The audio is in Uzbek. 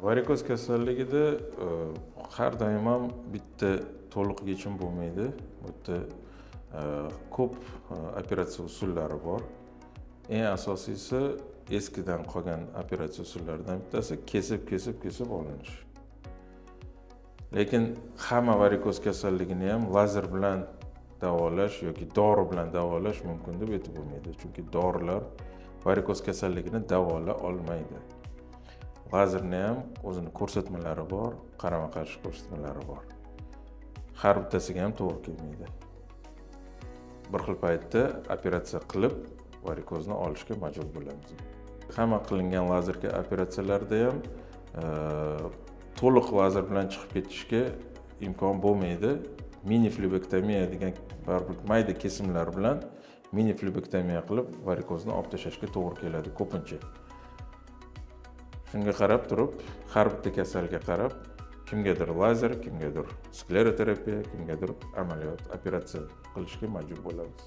Varikoz kasalligida har doim ham bitta to'liq yechim bo'lmaydi. Bu yerda ko'p operatsiya usullari bor. Eng asosiysi, eskidan qolgan operatsiya usullaridan bittasi kesib, kesib, kesib olinish. Lekin hamma varikoz kasalligini ham lazer bilan davolash yoki dori bilan davolash mumkin deb aytib bo'lmaydi, chunki dorilar varikoz kasalligini davolay olmaydi. Lazerni ham o'zini ko'rsatmalari bor, qarama qarshi ko'rsatmalari bor, har bittasiga ham to'g'ri kelmaydi. Bir xil paytda operatsiya qilib varikozni olishga majbur bo'lamiz. Hamma qilingan lazer operatsiyalarda ham to'liq lazer bilan chiqib ketishga imkon bo'lmaydi. Mini flebektomiya degan baribir mayda kesimlar bilan mini flebektomiya qilib varikozni olib tashlashga to'g'ri keladi ko'pincha. Shunga qarab turib, har bitta kasalga qarab, kimgadir lazer, kimgadir skleroterapiya, kimgadir amaliyot, operatsiya qilishga majbur bo'lamiz.